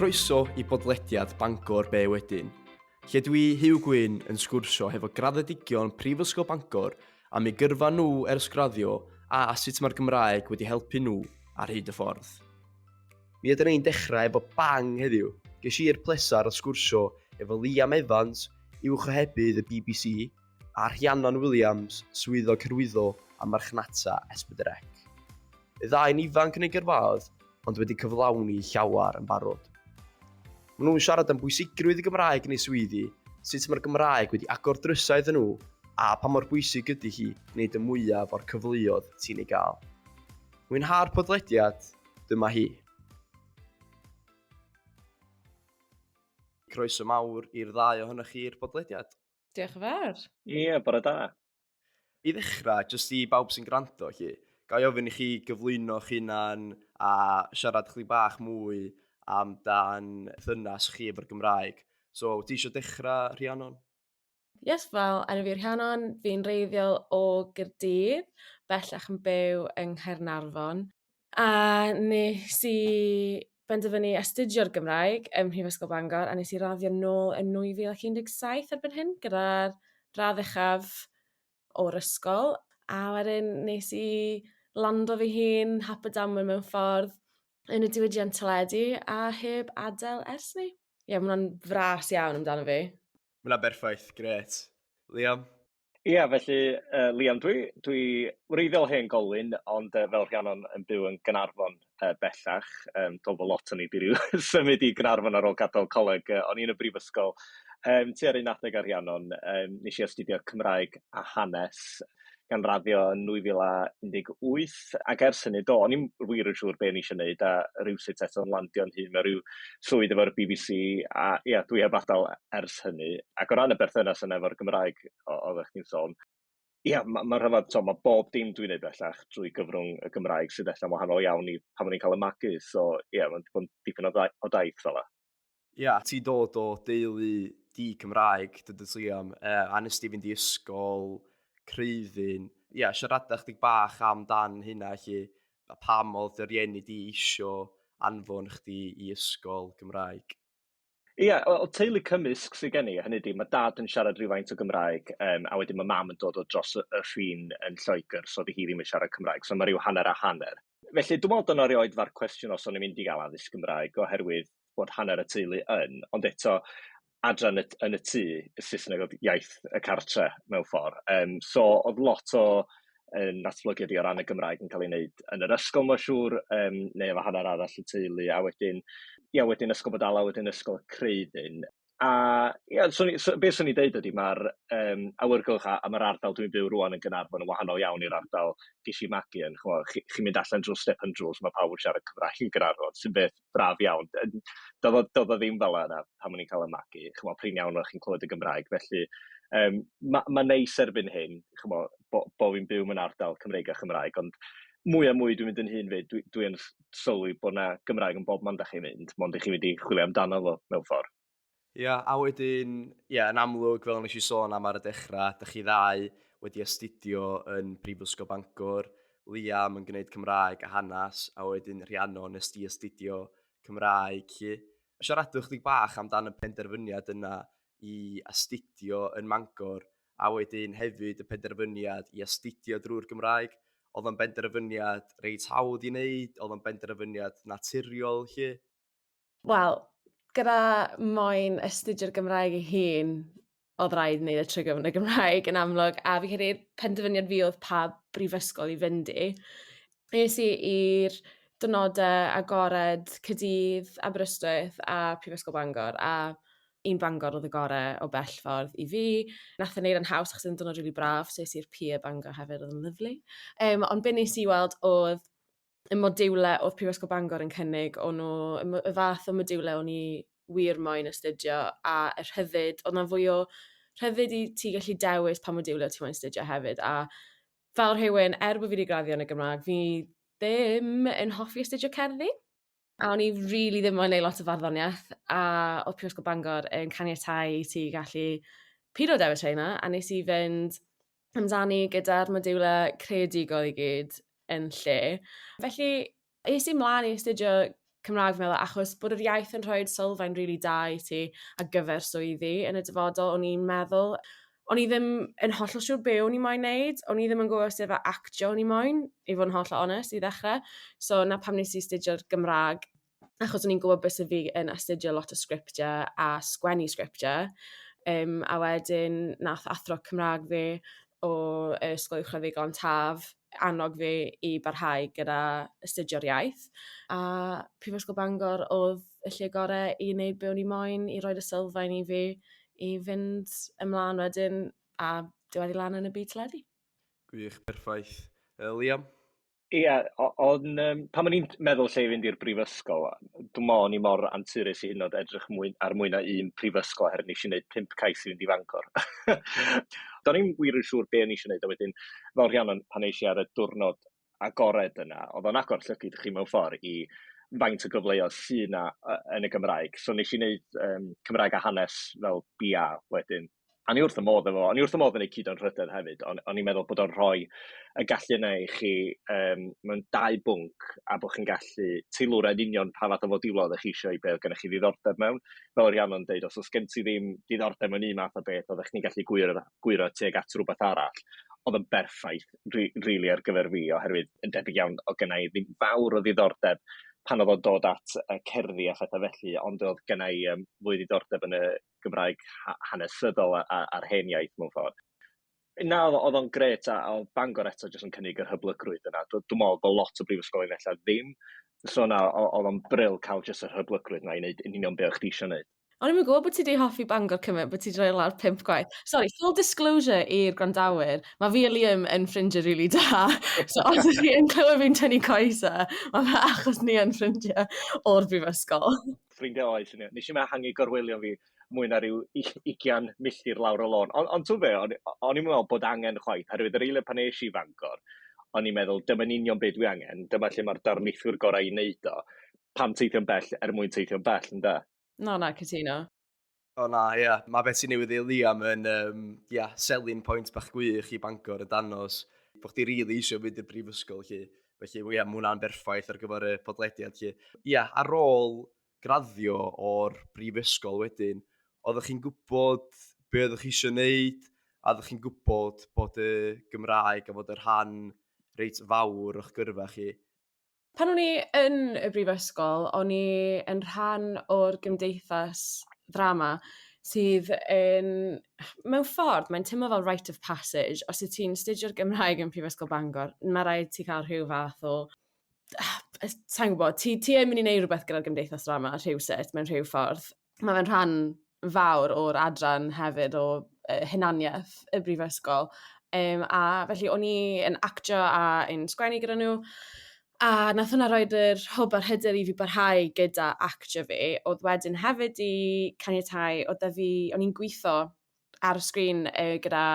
Croeso i bodlediad Bangor Be Wedyn, lle dwi, Huw Gwyn, yn sgwrsio hefo graddedigion Prifysgol Bangor am eu gyrfa nhw ers graddio a sut mae'r Gymraeg wedi helpu nhw ar hyd y ffordd. Mi ydyn ni'n dechrau efo bang heddiw. Ges i'r plesar o sgwrsio efo Liam Evans, uwch ohebydd y BBC, a Rhiannon Williams, swyddog hyrwyddo a marchnata S4C. Y ddau'n ifanc yn eu gyrfaoedd, ond wedi cyflawni llawer yn barod. Maen nhw'n siarad am bwysigrwydd y Gymraeg yn eu swyddi, sut mae'r Gymraeg wedi agor drysau iddyn nhw, a pa mor bwysig ydy hi wneud y mwyaf o'r cyfleoedd ti'n ei gael. Mwynha'r podlediad, dyma hi. Croeso mawr i'r ddau ohonoch chi i'r podlediad. Diolch yn fawr. Ie, bore da. I ddechrau, jyst i bawb sy'n gwrando, chi, ga i ofyn i chi gyflwyno'ch hunan a siarad chydig bach mwy amdan perthynas chi efo'r Gymraeg. So, ti eisiau dechrau, Rhiannon? Yes, fel enw fi Rhiannon, fi'n reiddiol o Gyrdydd, bellach yn byw yng Nghaernarfon. A nes i benderfynu astudio'r Gymraeg ym Mhrifysgol Bangor a nes i raddio nôl yn 2017 erbyn hyn gyda'r radd uchaf o'r ysgol. A wedyn nes i lando fy hun, hap a damwain mewn ffordd, yn y diwydiant teledu a heb adael ers 'ny. Ie, ma' hwnna'n fras iawn amdano fi. Ma' hwnna'n berffaith, grêt. Liam? Ia, felly, uh, Liam, dwi, dwi wreiddiol hen Golwyn, ond uh, fel Rhiannon yn byw yn Gynarfon uh, bellach. Um, dwi'n bod lot o'n i wedi rhyw symud i Gynarfon ar ôl gadael coleg. Uh, o'n i yn y brifysgol um, tua'r un adeg ar Rhiannon. Um, nes i astudio Cymraeg a hanes gan raddio yn 2018, ac ers hynny, do, o'n i'm wir yn siŵr be o'n i eisiau gwneud, a rywsut eto'n landio'n hun mewn rhyw swydd efo'r BBC, a ia, dwi heb adael ers hynny. Ac o ran y berthynas yna efo'r Gymraeg, oeddech chdi'n sôn, ia, mae ma rhyfedd, to, mae bob dim dwi'n neud bellach drwy gyfrwng y Gymraeg sydd ella'n wahanol iawn i pan o'n i'n cael y magu, so ia, mae'n bod yn dipyn o, o daith fel 'a. Ia, ti'n dod o deulu di-Cymraeg, dydy Liam, a nes di fynd i ysgol Creuddyn. Ia, siarada chdig bach amdan hynna, felly, a pam oedd dy rieni di isio anfon chdi i ysgol Gymraeg? Ia, wel, teulu cymysg sydd gen i, hynny ydi, mae dad yn siarad rhywfaint o Gymraeg, um, a wedyn mae mam yn dod o dros y, y ffin yn Lloegr, so di hi ddim yn siarad Cymraeg, so mae rhyw hanner a hanner. Felly, dwi'n meddwl dyna erioed fa'r cwestiwn os o'n i'n mynd i gael addysg Gymraeg, oherwydd bod hanner y teulu yn, ond eto, adran y, yn y tŷ, y Saesneg oedd iaith y cartre mewn ffordd. Um, so, oedd lot o yn natblygiad i o ran y Gymraeg yn cael ei wneud yn yr ysgol, mae'n siŵr, um, neu efo hanner arall y teulu, a wedyn, ia, wedyn Ysgol Bodala, wedyn Ysgol Creuddyn. A ia, swn i, so, be swn i'n deud ydy mae'r um, awyrgylch a, a mae'r ardal dwi'n byw rwan yn Gaernarfon yn wahanol iawn i'r ardal ges i magu yn. Ch'mo', chi, chi'n mynd allan drwy stepen drws, mae pawb yn siarad Cymraeg yn Gaernarfon, sy'n beth braf iawn. Doedd o, doedd o ddim fel yna pan o'n i'n cael y magu. Ch'mo', prin iawn o'ch chi'n clywed y Gymraeg, felly um, mae ma neis erbyn hyn, ch'mo', bo, bo fi'n byw mewn ardal Cymreig a Chymraeg, ond mwy a mwy dwi'n mynd yn hyn fyd, dwi, dwi yn sylwi bod 'na Gymraeg yn bob man da chi'n mynd, mond i chi mynd i chwilio amdano fo mewn ffordd. Ia, a wedyn, ia, yn amlwg, fel nes i sôn am ar y dechrau, dych chi ddau wedi astudio yn Prifysgol Bangor, Liam yn gwneud Cymraeg a hanes, a wedyn Rhiannon nes di astudio Cymraeg, lly. Siaradwch chdig bach amdan y penderfyniad yna i astudio yn Mangor, a wedyn hefyd y penderfyniad i astudio drwy'r Gymraeg. Oedd o'n benderfyniad reit hawdd i wneud? Oedd o'n benderfyniad naturiol, lly? Wel, gyda moyn astudio'r Gymraeg ei hun, oedd rhaid wneud y trwy gyfrwng y Gymraeg yn amlwg, a fi credu'r penderfyniad fi oedd pa brifysgol i fynd i. Es i i'r diwrnodau agored Caerdydd, Aberystwyth a Prifysgol Bangor, a un Bangor oedd y gorau o bell ffordd i fi. Nath e wneud e'n haws achos oedd yn diwrnod rili braf, so es i'r pier Bangor hefyd, oedd yn lyfli. Um, ond be nes i weld oedd y modiwlau oedd Prifysgol Bangor yn cynnig, o'n nhw, y, y fath o modiwlau o'n i wir moyn astudio, a y rhyddid, oedd 'na fwy o rhyddid i ti gallu dewis pa modiwlau ti moyn astudio hefyd, a fel rhywun, er bod fi wedi graddio yn y Gymraeg, fi ddim yn hoffi astudio cerddi. A o'n i rili ddim moyn neud lot o farddoniaeth, a oedd Prifysgol Bangor yn caniatáu i ti gallu pido dewis rheina, a nes i fynd amdani gyda'r modiwlau creadigol i gyd yn lle. Felly, es i mlaen i astudio Cymraeg, fi'n meddwl, achos bod yr iaith yn rhoi sylfaen rili da i ti ar gyfer swyddi yn y dyfodol, o'n i'n meddwl. O'n i ddim yn hollol siŵr be o'n i moyn neud. O'n i ddim yn gwybod sut efo actio o'n i moyn, i fod yn hollol onest, i ddechrau. So 'na pam wnes i astudio'r Gymraeg, achos o'n i'n gwybod byse fi yn astudio lot o sgriptiau a sgwennu sgriptiau. A wedyn nath athro Cymraeg fi o Ysgol Uwchradd Ddigon Taf annog fi i barhau gyda astudio'r iaith. A Prifysgol Bangor oedd y lle gorau i wneud be o'n i moyn, i roed y sylfaen i fi i fynd ymlaen wedyn a diweddu lan yn y byd teledu. Gwych, perffaith. Liam? Ie, ond pan o'n i'n meddwl lle i fynd i'r brifysgol, dwi'n meddwl o'n i mor anturus i hyd yn oed edrych mwy, ar mwy na un prifysgol, oherwydd nes i wneud 5 cais i fynd i Fangor. Do'n i'm wir yn siŵr be o'n i eisiau gwneud, a wedyn, fel Rhiannon, pan eis i ar y diwrnod agored yna, oedd o'n agor llygid chi mewn ffordd i faint o gyfleoedd sydd 'na yn y Gymraeg. So nes i wneud Cymraeg a Hanes fel BA wedyn. A o'n i wrth y modd efo, o'n i wrth y modd yn ei cyd o'n rhydedd hefyd, ond o'n i'n meddwl bod o'n rhoi y gallu yna i chi mewn dau bwnc a bod chi'n gallu teilwra yn union pa fath o fodiwlau oeddech chi eisiau i be oedd gennych chi ddiddordeb mewn. Fel Rhiannon dweud, os oes gen ti ddim diddordeb mewn un math o beth, oeddech chi'n gallu gwyro tuag at rhywbeth arall. Oedd yn berffaith, really, ar gyfer fi, oherwydd yn debyg iawn, oedd genna i ddim fawr o ddiddordeb pan oedd o'n dod at y cerddi a phethau felly, ond oedd genna i fwy ddiddordeb yn y Gymraeg hanesyddol a'r hen iaith mewn ffordd. Na, oedd o'n grêt, a oedd Bangor eto jyst yn cynnig yr hyblygrwydd yna. Dwi'n meddwl bod lot o brifysgolion ella ddim. So na, oedd o'n bril cael jyst yr hyblygrwydd yna i wneud yn union be o'ch chi eisiau wneud. O'n i'm yn gwybod bod ti 'di hoffi Bangor cymaint bod ti 'di rhoi lawr 5 gwaith. Sorry, full disclosure i'r gwrandawyr, mae fi a Liam yn ffrindiau rili da. So os ydych chi yn clywed fi'n tynnu coesau, mae fe achos ni yn ffrindiau o'r brifysgol. Ffrindiau oes, yn Nes i'm ehangu gorwelion fi mwy na ryw 20 milltir lawr y lôn. Ond ti'n be, o'n i'n meddwl bod angen chwaith, oherwydd yr eiliad pan es i Fangor, o'n i'n meddwl dyma'n union beth dwi angen, dyma lle mae'r darlithwyr gorau i wneud o. Pam teithio'n bell er mwyn teithio'n bell, ynde? No, na, cytuno. O na, ia. Mae beth sy'n newydd ei Liam yn, ia, selling point bach gwych i Bangor yn danos bod chdi rili eisiau mynd i'r brifysgol, lle. Felly, ia, mae hwnna'n berffaith ar gyfer y podlediad, lle. Ia, ar ôl graddio o'r brifysgol wedyn, oeddech chi'n gwybod be oeddech chi eisiau wneud, a oeddech chi'n gwybod bod y Gymraeg a fod y rhan reit fawr o'ch gyrfa chi? Pan o'n i yn y brifysgol, o'n i yn rhan o'r gymdeithas ddrama sydd yn... Mewn ffordd, mae'n teimlo fel rite of passage. Os wyt ti'n astudio'r Gymraeg yn Prifysgol Bangor, mae rhaid ti cael rhyw fath o... Sa i'n gwybod, ti yn mynd i wneud rhywbeth gyda'r gymdeithas ddrama rhywsut, mewn rhyw ffordd. Mae fe'n rhan fawr o'r adran hefyd o hunaniaeth y brifysgol. A felly o'n i yn actio a yn sgwennu gyda nhw, a nath hwnna roed yr hwb a'r hyder i fi barhau gyda actio fi. Oedd wedyn hefyd i caniatáu, oedd 'da fi, o'n i'n gweithio ar y sgrin gyda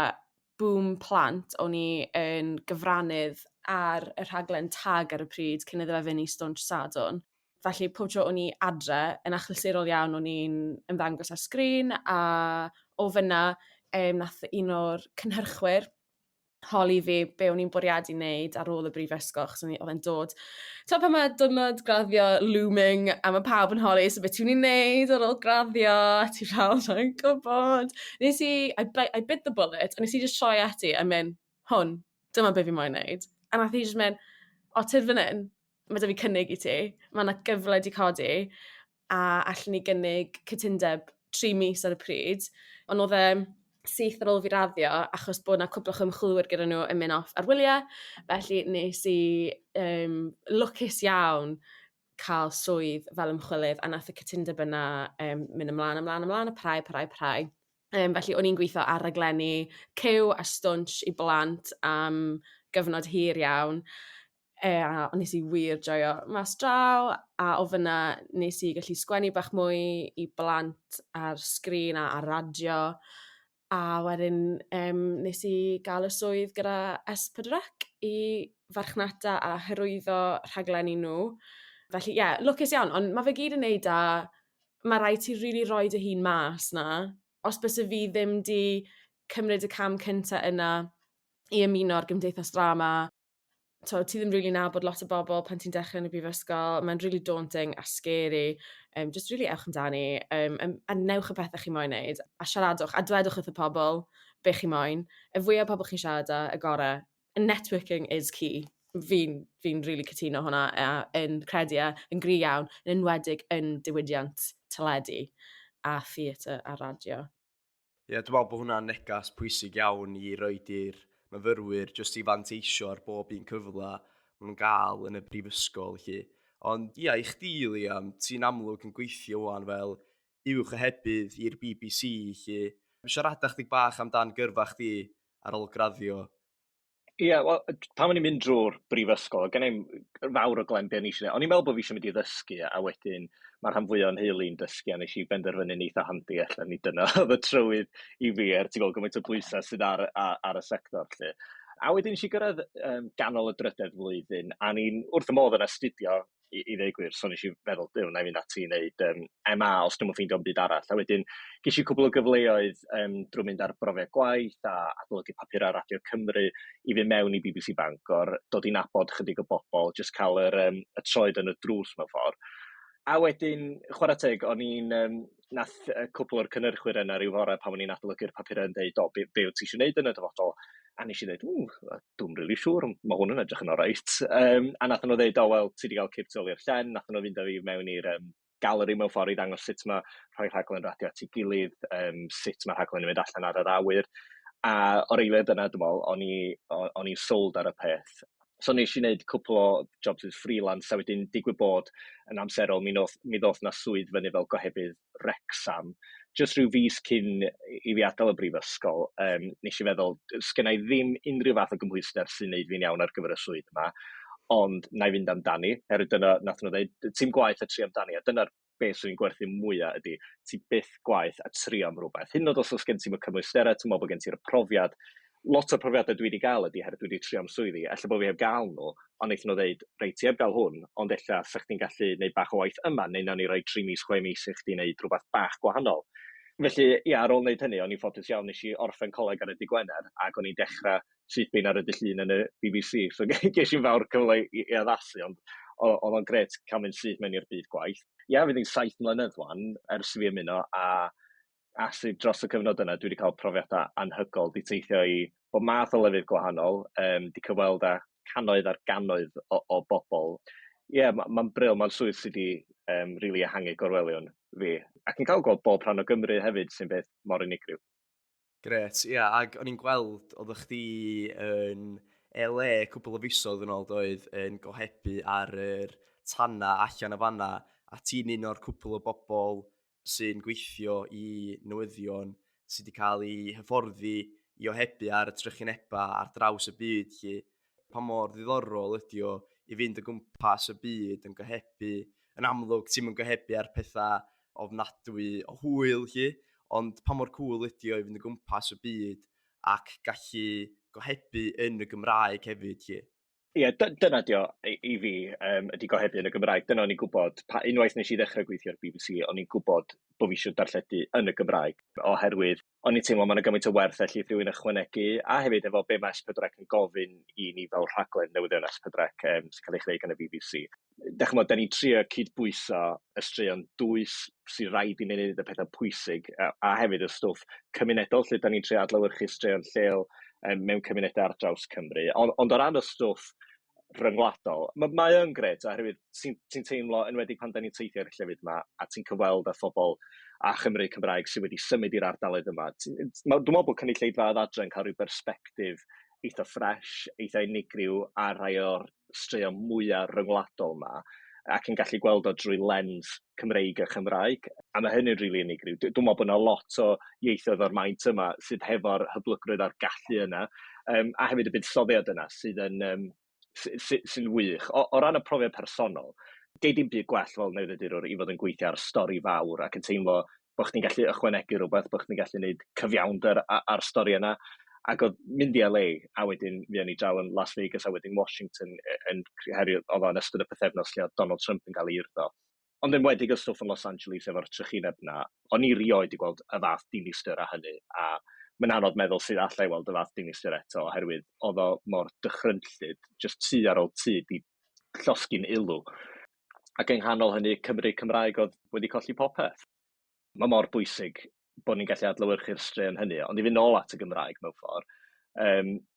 Boom Plant, o'n i yn gyfrannydd ar y rhaglen Tag ar y pryd cyn iddo fe fynd i Stwnsh Sadwrn. Felly pob tro o'n i adre, yn achlysurol iawn, o'n i'n ymddangos ar sgrin, a o fyna nath un o'r cynhyrchwyr holi fi be o'n i'n bwriadu wneud ar ôl y brifysgol, achos oedd e'n dod. Ti'n pan mae diwrnod graddio looming, a mae pawb yn holi, so beth ti'n mynd i wneud ar ôl graddio? A ti fel, sa'n gwybod. Nes i, I bit the bullet, a nes i just troi ati a mynd, hwn, dyma be fi moyn wneud. A nath hi just mynd, o, tyrd fan hyn, mae 'da fi cynnig i ti, mae yna gyfle 'di codi, a allwn ni gynnig cytundeb 3 mis ar y pryd. Ond oedd e syth ar ôl fi raddio, achos bod 'na cwpl o ymchwilwyr gyda nhw yn mynd off ar wyliau, felly nes i lwcus iawn cael swydd fel ymchwilydd, a nath y cytundeb yna mynd ymlaen, ymlaen, ymlaen, a parhau, parhau, parhau. Felly o'n i'n gweithio ar raglenni Cyw a Stwnsh i blant am gyfnod hir iawn. A nes i wir joio mas draw, a o fan'na nes i gallu sgwennu bach mwy i blant ar sgrin a ar radio, a wedyn nes i gael y swydd gyda S4C i farchnata a hyrwyddo rhaglenni nhw. Felly ie, lwcus iawn, ond ma' fe gyd yn wneud â, ma' raid ti rili roi dy hun mas 'na. Os byse fi ddim 'di cymryd y cam cynta yna i ymuno â'r Gymdeithas Ddrama, To, ti ddim really nabod lot o bobl pan ti'n dechrau yn y brifysgol, mae'n really daunting a scary. Just really ewch amdani a newch y pethau chi moyn wneud, a siaradwch, a dwedwch wrth y pobl be chi moyn. Y fwyaf o pobl chi'n siarad â, y gorau. Networking is key. Fi'n fi really cytuno hwnna, a yn credu e, yn gry iawn, yn enwedig yn diwydiant teledu a theatr a radio. Ie, yeah, dwi'n meddwl bod hwnna'n negas pwysig iawn i roed i'r myfyrwyr jyst i fanteisio ar bob un cyfle maen nhw'n gael yn y brifysgol. Lly. Ond ia, i chdi, Liam, ti'n amlwg yn gweithio wan fel uwch ohebydd i'r BBC. Lly. Siarada chdi bach amdan gyrfa chdi ar ôl graddio. Ie, wel, pan o'n i'n mynd drwy'r brifysgol, oedd gen i'm fawr o glem be o'n i eisiau gwneud. O'n i'n meddwl bod fi eisiau mynd i ddysgu, a wedyn mae'r rhan fwyaf o'n nheulu'n dysgu, a nes i benderfynu'n eitha handi allan i dyna oedd y trywydd i fi, er ti'n gweld gymaint o bwysau sydd ar, ar, ar y sector. Lly. A wedyn nes i gyrraedd ganol y drydedd flwyddyn, a ni'n wrth y modd yn astudio i ddeud gwir, so nes i feddwl, Duw, na i fynd ati i wneud MA os dwi'm yn ffeindio byd arall. A wedyn ges i cwbl o gyfleoedd drwy mynd ar brofiad gwaith a adolygu papurau Radio Cymru i fynd mewn i BBC Bangor, dod i nabod chydig o bobl, jyst cael yr, y troed yn y drws mewn ffordd. A wedyn, chwarae teg, o'n i'n, nath y cwpl o'r cynhyrchwyr yna ryw fore pan o'n i'n adolygu'r papurau yn deud, o, be, be wyt ti eisiau gwneud yn y dyfodol? A nes i dweud, ww, dwi'm really siŵr, mae hwn yn edrych yn oreit. A nath nhw dweud, o, wel, ti wedi cael cip tu ôl i'r llen, nath nhw fynd â fi mewn i'r galeri mewn ffordd i ddangos sut mae rhoi rhaglen radio at ei gilydd, sut mae rhaglen yn mynd allan ar yr awyr. A o'r eiliad yna, dwi'n meddwl, o'n i sold ar y peth. So nes i wneud cwpl o jobs as freelance, a wedyn digwydd bod yn amserol, mi ddoth na swydd fyny fel gohebydd Wrexham. Just rhyw fis cyn i fi adael y brifysgol, nes i feddwl, sgynna i ddim unrhyw fath o gymhwyster sy'n neud fi'n iawn ar gyfer y swydd yma, ond na i fynd amdani. Herwydd dyna nath nhw dweud, ti'n gwaith a trio amdani, a dyna'r beth sy'n gwerthu mwyaf ydy, ti byth gwaith a trio am rhywbeth. Hyd yn oed os oes gen ti'm y cymwysterau, ti'n meddwl bod gen ti'r profiad, lot o'r profiadau dwi wedi gael ydy herwydd dwi wedi trio am swyddi, ella bod fi heb gael nhw, ond wnaethon nhw ddeud, reit, ti heb gael hwn, ond ella sa chdi'n gallu gwneud bach o waith yma, neu nawn ni roi 3 mis, 6 mis i chdi wneud rhywbeth bach gwahanol. Felly, ia, ar ôl wneud hynny, o'n i'n ffodus iawn, nes i orffen coleg ar y dydd Gwener, ac o'n i'n dechrau syth bin ar y dydd Llun yn y BBC. So ges i'n fawr cyfle i addasu, ond oedd o'n gret cael mynd syth mewn i'r byd gwaith. Ia, fydd hi'n 7 mlynedd wan ers i fi ymuno, a sydd dros y cyfnod yna, dwi wedi cael profiadau anhygoel, di teithio i bob math o lefydd gwahanol, di cyfweld â cannoedd ar gannoedd o bobl. Ie, yeah, mae'n ma bril, mae'n swydd sydd wedi really ehangu gorwelion fi. Ac yn cael gweld bob rhan o Gymru hefyd sy'n beth mor unigryw. Gret, ia, yeah, ac o'n i'n gweld oeddech chdi yn LA cwpl o fisoedd yn ôl doedd yn gohebu ar yr tanna allan o fanna, a ti'n un o'r cwpl o bobl sy'n gweithio i newyddion sydd wedi cael ei hyfforddi i ohebu ar y trychinebau ar draws y byd. Lly. Pa mor ddiddorol ydy o i fynd o gwmpas y byd yn gohebu. Yn amlwg, ti'n mynd gohebu ar pethau ofnadwy o hwyl, lly, ond pa mor cool ydy o i fynd o gwmpas y byd ac gallu gohebu yn y Gymraeg hefyd. Lly. Ie, yeah, dyna di o i fi, ydy gohebu yn y Gymraeg. Dyna o'n i'n gwybod, pa unwaith nes i ddechrau gweithio ar BBC, o'n i'n gwybod bod fi eisiau darlledu yn y Gymraeg, oherwydd o'n i'n teimlo mae yna gymaint o werth ellith rhywun ychwanegu, a hefyd efo be mae S4C yn gofyn i ni fel rhaglen newyddion S4C sy'n cael ei chreu gan y BBC. Dach ch'mod, da ni'n trio cydbwyso y straeon dwys sy'n rhaid i ni wneud y pethau pwysig, a hefyd y stwff cymunedol, lle da ni'n trio adlewyrchu straeon lleol mewn cymunedau ar draws Cymru. Ond o ran y stwff rhyngwladol, mae yn gret, oherwydd ti'n ti teimlo, enwedig pan da ni'n teithio i'r llefydd yma, a ti'n cyfweld â phobl a Chymru Cymraeg sydd wedi symud i'r ardaloedd yma. Dwi'n meddwl bod cynulleidfa adre yn cael rhyw bersbectif eitha ffres, eitha unigryw ar rhai o'r straeon mwyaf rhyngwladol yma, ac yn gallu gweld o drwy lens Cymreig a Chymraeg, a mae hynny'n rili unigryw. Dwi'n meddwl bod yna lot o ieithoedd o'r maint yma sydd hefo'r hyblygrwydd a'r gallu yna, a hefyd y buddsoddiad yna sydd yn sy'n wych. O ran y profiad personol, gei dim byd gwell fel newyddiadurwr i fod yn gweithio ar stori fawr ac yn teimlo bod chdi'n gallu ychwanegu rhywbeth, bod chdi'n gallu gwneud cyfiawnder ar stori yna. Ac oedd mynd i LA, a wedyn fuon ni draw yn Las Vegas, a wedyn Washington, yn heri oedd o'n ystod y pythefnos lle oedd Donald Trump yn cael ei urddo. Ond enwedig y stwff yn Los Angeles efo'r trychineb na, o'n i rioed i gweld y fath dinistr a hynny. A Mae'n anodd meddwl sydd allai weld y fath dinistr eto, oherwydd oedd o mor dychrynllyd, jyst tŷ ar ôl tŷ di llosgi'n ilw. Ac yng nghanol hynny, Cymru Cymraeg oedd wedi colli popeth. Mae mor bwysig bod ni'n gallu adlewyrchu'r straeon hynny, ond i fynd nôl at y Gymraeg mewn ffordd,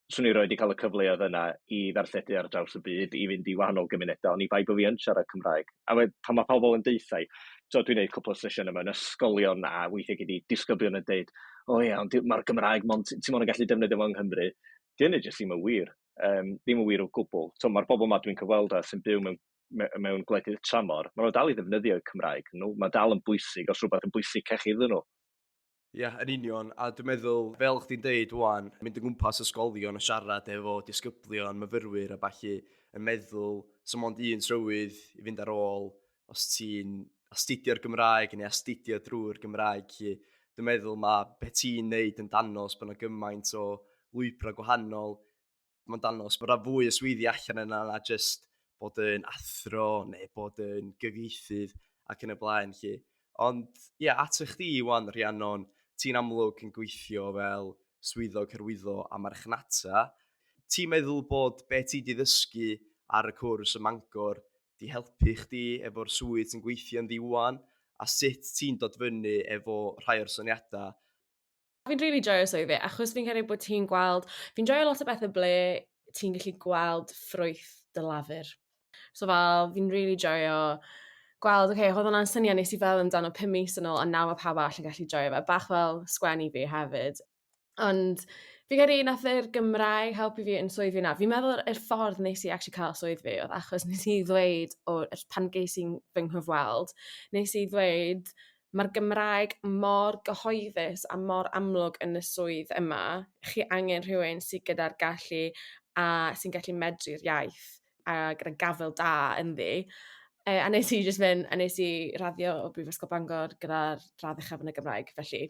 swn i roed i cael y cyfleoedd yna i ddarlledu ar draws y byd, i fynd i wahanol gymunedau, ond i bai bod fi yn siarad Cymraeg. A we, pan mae pobl yn deutha i, so dwi'n gwneud cwpl o sesiynau mewn ysgolion a weithiau gyda disgyblion yn deud, o ie, ond mae'r Gymraeg, mond, ti'n mond yn gallu defnyddio fo yng Nghymru. Di hynny jyst ddim yn wir. Ddim yn wir o gwbl. So, mae'r bobl yma dwi'n cyfweld â sy'n byw mewn gwledydd tramor, maen nhw dal i ddefnyddio Cymraeg. Nhw, mae dal yn bwysig, os rhywbeth yn bwysicach iddyn nhw. Ie, yeah, yn union. A dwi'n meddwl, fel chdi'n deud wan, mynd o gwmpas ysgolion a siarad efo disgyblion, myfyrwyr a ballu, yn meddwl, so mond un trywydd i fynd ar ôl os ti'n astudio'r Gymraeg neu astudio drwy'r Gymraeg. Lly. Dwi'n meddwl mae be ti'n neud yn danos bod yna gymaint o lwybrau gwahanol. Mae'n danos bod yna fwy o swyddi allan yna na jyst bod yn athro neu bod yn gyfieithydd ac yn y blaen. Lly. Ond ie, yeah, at chdi wan, Rhiannon, ti'n amlwg yn gweithio fel swyddog hyrwyddo a marchnata. Ti'n meddwl bod be ti di ddysgu ar y cwrs ym Mangor di helpu chdi efo'r swydd ti'n gweithio yn ddiwan, a sut ti'n dod fyny efo rhai o'r syniadau? Fi'n really joio swydd fi, achos fi'n credu bod ti'n gweld... Fi'n joio lot o bethau ble ti'n gallu gweld ffrwyth dy lafur. So fel, fi'n really joio gweld, oce, okay, oedd hwnna'n syniad nes i fel amdano 5 mis yn ôl, a nawr mae pawb arall yn gallu joio fe. Bach fel sgwennu fi hefyd. Ond fi'n credu nath yr Gymraeg helpu fi yn swydd fi na. Fi'n meddwl yr ffordd nes i actually cael swydd fi oedd achos nes i ddweud, o, pan ges i'n fy nghyfweld, nes i ddweud, mae'r Gymraeg mor gyhoeddus a mor amlwg yn y swydd yma. Chi angen rhywun sydd gyda'r gallu a sy'n gallu medru'r iaith a gyda gafel da ynddi. A nes i jyst mynd, a nes i raddio o Brifysgol Bangor gyda'r radd uchaf yn y Gymraeg, felly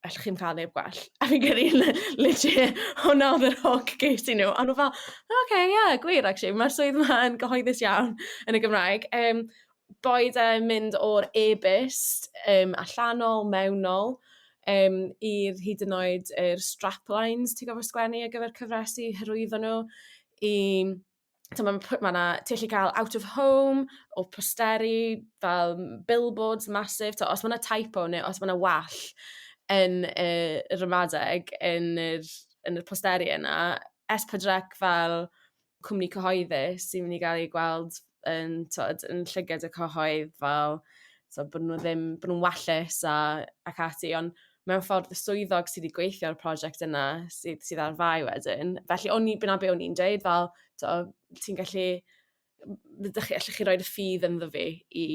allwch chi'm cael neb gwell. A fi'n credu, legit, hwnna oedd yr hook ges i nhw. A nhw fel, oce, okay, yeah, gwir, actually, mae'r swydd yma yn gyhoeddus iawn yn y Gymraeg. Boed e'n mynd o'r e-byst allanol, mewnol, i'r hyd yn oed yr straplines ti'n gofio sgwennu ar gyfer cyfresu, hyrwyddo nhw, i... So ma' ma' 'na, ti'n gallu cael out of home, o posteri, fel billboards massive. So, os ma' 'na typo neu os ma' 'na wall yn y ramadeg, yn y posteri yna, S4C fel cwmni cyhoeddus sy'n mynd i gael ei gweld yn, tod, yn llygad y cyhoedd fel so, bod nhw ddim, bod nhw'n wallus a, ac ati, ond mewn ffordd y swyddog sydd wedi gweithio ar y prosiect yna sydd ar fai wedyn. Felly, o'n i, byna be o'n i'n dweud, fel, to, ti'n gallu, ydych chi, allwch chi roi'r ffydd ynddo fi i,